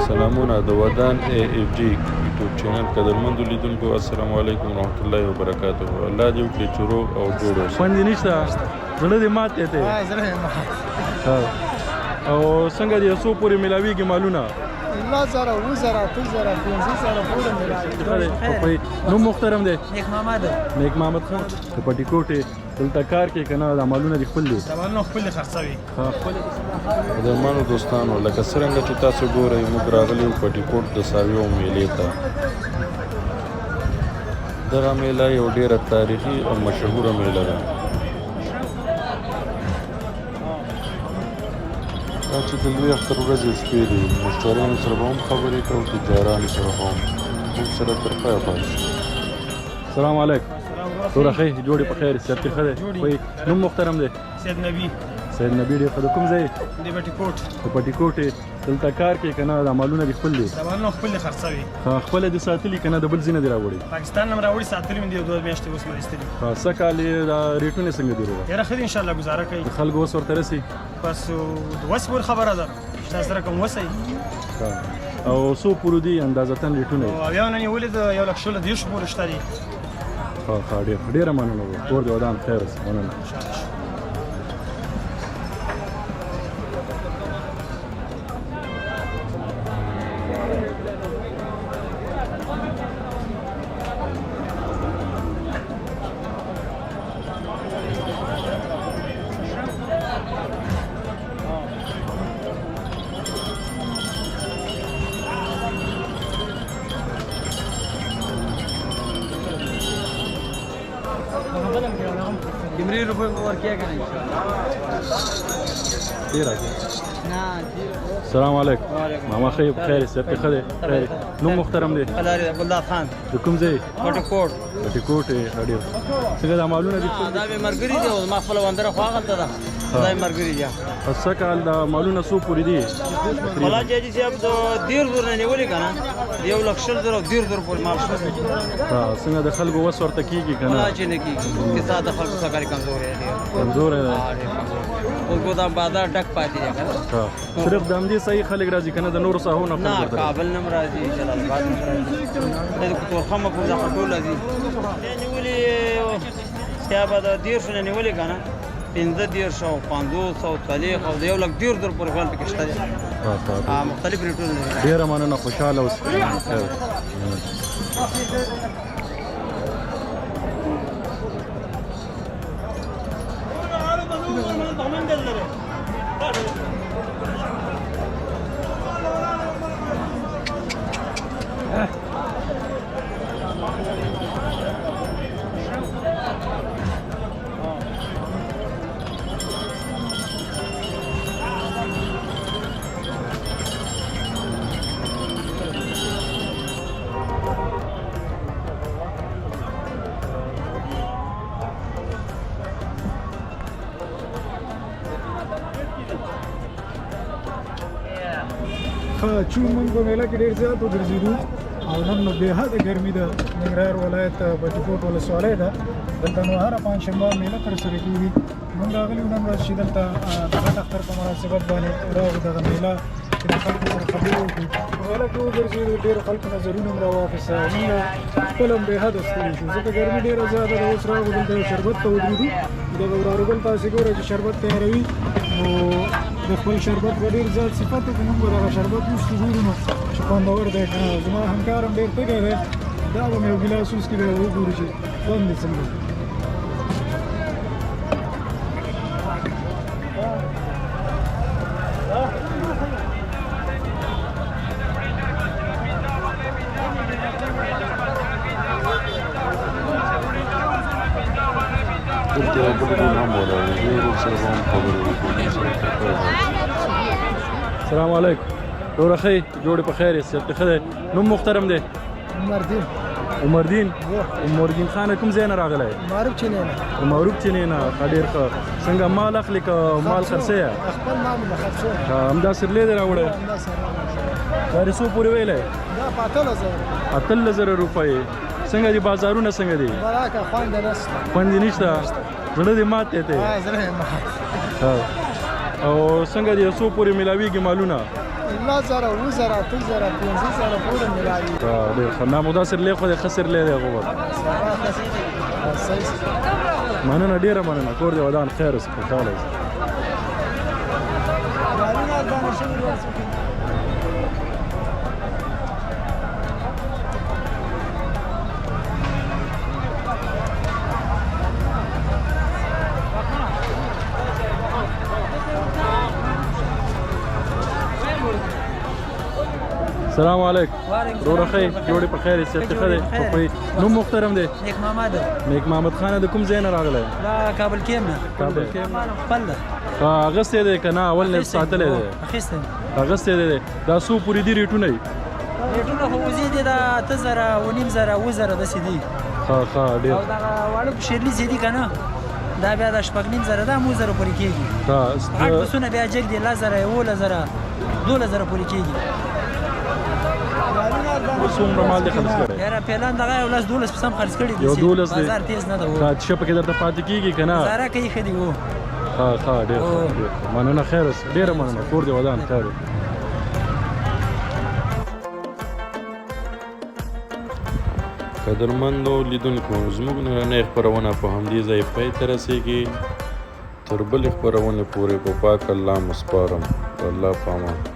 سلامونه د ودان ای ایف جی یوټیوب چینل قدرمندو لیدونکو، السلام علیکم ورحمت الله وبرکاته. الله دې وکړي چې روغ او جوړ اوسئ. خوند دې نشته، زړه دې مات دی ته. زړه مې مات. او څنګه دې، څو پورې ملاویږي مالونه؟ 10,000، 7000، 8000، 5000 پورې ملاویږي. نوم محترم دی؟ نیک محمد. نیک محمد خان د پټیکوټې. دلته کار کې کنه؟ دا مالونه دې خپل دي؟ دا مالونه خپل خرڅوي. قدرمنو دوستانو، لکه څرنګه چې تاسو ګورئ، موږ راغلي یو پټیکوټ د څارویو میلې ته. دغه میله یو ډیره تاریخي او مشهوره میله ده. دا چې د لوی اختر ورځې او شپې دي، مشتریانو سره به هم خبرې کوو، تجارانو سره هم. موږ سره تر پایه پاتې شئ. السلام علیکم. ټول ښه جوړې په خیر، صحت ښه دی؟ وای، نوم محترم دی؟ سید نبی. سید نبی، ډېر ښه. د کوم ځای؟ د پټیکوټ. د پټیکوټې. دلته کار کې کنه؟ دا مالونه دې خپل دي؟ دا مالونه خپل خرڅوي. خپل دې ساتلي کنه د بل ځای نه دې راوړي؟ پاکستان نه راوړي، ساتلي مې دي، 2 میاشتې اوس مې ایستلي. ښه کال دا ریټونه څنګه دي وروره؟ یاره ښه دي، ان شاء الله گزاره کوي. د خلکو اوس ورته رسي؟ بس د وس پورې خبره ده، چې تاسو سره کوم وسئ. او څو پورې دي اندازتاً ریټونه؟ او 70 نه نیولې د 1 لک 20 30 پورې شته دي. ښه ښه، ډېر ډېره مننه وروره، کور دې ودان، خیر اوسې، مننه. کمری روپے ورکیا کنه. ډېر راځي. السلام علیکم ماما، خیر خیر، صحت ښه دی؟ خیر. نوم محترم دی؟ قلاری ګلداد خان. د کوم ځای؟ پټکوټ. پټکوټ، ډېر. څنګه دا مالونه دي؟ دا مې مرګري دي او ما خپل وندره خو هغلته ده، دا مې مرګري دي. سږ کال دا مالونه څو پورې دي؟ ولا جاجي صاحب، د 30,000 نه نیولې که نه 1 لک 20,000 او 30,000 پورې مال شته. څنګه د خلکو وس ورته کېږي که نه؟ ولا چې نه کېږي، اقتصاد د خلکو سرکاري کمزوری دی ډېر. کمزوری دی. ډېر کمزوری. اوس ګو دا بازار ډک پاتې دی که نه. صرف د همدې ساحې خلک راځي که نه د نورو ساحو نه؟ نه، کابل نه راځي، جلال آباد نه راځي، د تورخمه پورې دا ټول راځي. نیولې بیا به د 30 نه نیولې که نه 35 او 50 او 40 او د 1 لک 30,000 پورې خپل پکې شته دي، مختلف ریټونه دي. ډېره مننه، خوشحاله اوسئ. چې موږ په میله کې ډېر زیات وګرځېدو او نن نو بې حده ګرمي ده. ننګرهار ولایت بټي کوټ ولسوالۍ ده، دلته نو هره پنجشنبه میله ترسره کېږي. موږ راغلي یو نن ورځ چې دلته د غټ اختر په مناسبت باندې راغلو دغه میله چې د خلکو سره خبرې وکړو. په میله کې وګرځېدو، ډېرو خلکو نظرونه هم راواخیسته او موږ خپل هم بې حده ستړي شو، ځکه ګرمي ډېره زیاته ده. اوس راغلو دلته یو شربت ته ودرېدو. دغه وراره ګل تاسې ګورئ چې شربت تیاروي، نو د خپل شربت به ډېر زیات صفت وکړو. موږ به دغه شربت وڅښو، ګورو نو چې خوندور دی که نه. زما همکار هم ډېر تږی دی، دا به مې یو ګیلاس وڅښي، بیا به وګورو چې خوند یې څنګه دی. دلته یو بل ورور هم ولاړ دی، دې ورور سره به هم خبرې وکړو. موږ سره تر پایه پاتې شئ. السلام علیکم وروره، ښه یې؟ جوړې په خیر یې؟ صحت ښه دی؟ نوم محترم دی؟ عمر دین. عمر دین، عمر دین خان، کوم ځای نه راغلی؟ معروف چینې نه. معروف چینې نه، ښه، ډېر ښه. څنګه مال اخلې که مال خرڅوې؟ خپل مال مې خرڅوم. همدا سرلی دی راوړی؟ همدا سره. دا دې څو پورې ویلی؟ دا په 18,000. 18,000 روپۍ. څنګه دي بازارونه، څنګه دي؟ براکه خوند نشته. خوند یې نشته، زړه دې مات دی ته. زړه یې مات. او څنګه دي، څو پورې ملاویږي مالونه؟ 10,000، 7,000، 8,000، 5,000 پورې ملاوي. ډېر ښه. نه مو دا سرلی خو دی، ښه سرلی دی غوبر. مننه، ډېره مننه. کور دې ودان، خیر اوسې، خوشحاله اوسې. السلام علیکم وروره، ښه یې؟ جوړې په خیر یې؟ صحت ښه دی؟ په نوم محترم دی؟ نیک محمد. نیک محمد خانه، د کوم ځای نه راغلی؟ دا کابل کې نه. کابل کې. خپل ده. اخیستی دی که نه اول نه ساتلی دی؟ اخیستی. اخیستی دی. دا څو پورې دي ریټونه یې؟ ریټونه خو وزې دي، دا 8,000، 7,500، 7,000 داسې دي. ښه ښه، ډېر. او دغه واړه پشیرلي چې دي که نه، دا بیا د 6,500، دا 7,000 پورې کېږي. غټ پسونه بیا جګ دي، 10,000، 11,000، 12,000 پورې کېږي. څومره مال دې خرڅ کړی؟ یاره فعلا دغه یو لس دولس پسه هم خرڅ کړي دي. یو دولس دی. بازار تیز نه ده. ښه، پکې درته پاتې کېږي که نه؟ ګزاره کوي، ښه دي وو. ښه ښه، ډېر ښه، ډېر ښه. مننه، خیر اوسې، ډېره مننه. کور دې ودان، خیر اوسې. قدرمندو لیدونکو، زموږ نننۍ خپرونه په همدې ځای پای ته رسېږي. تر بلې خپرونې پورې په پاک الله مو سپارم. د الله په امان.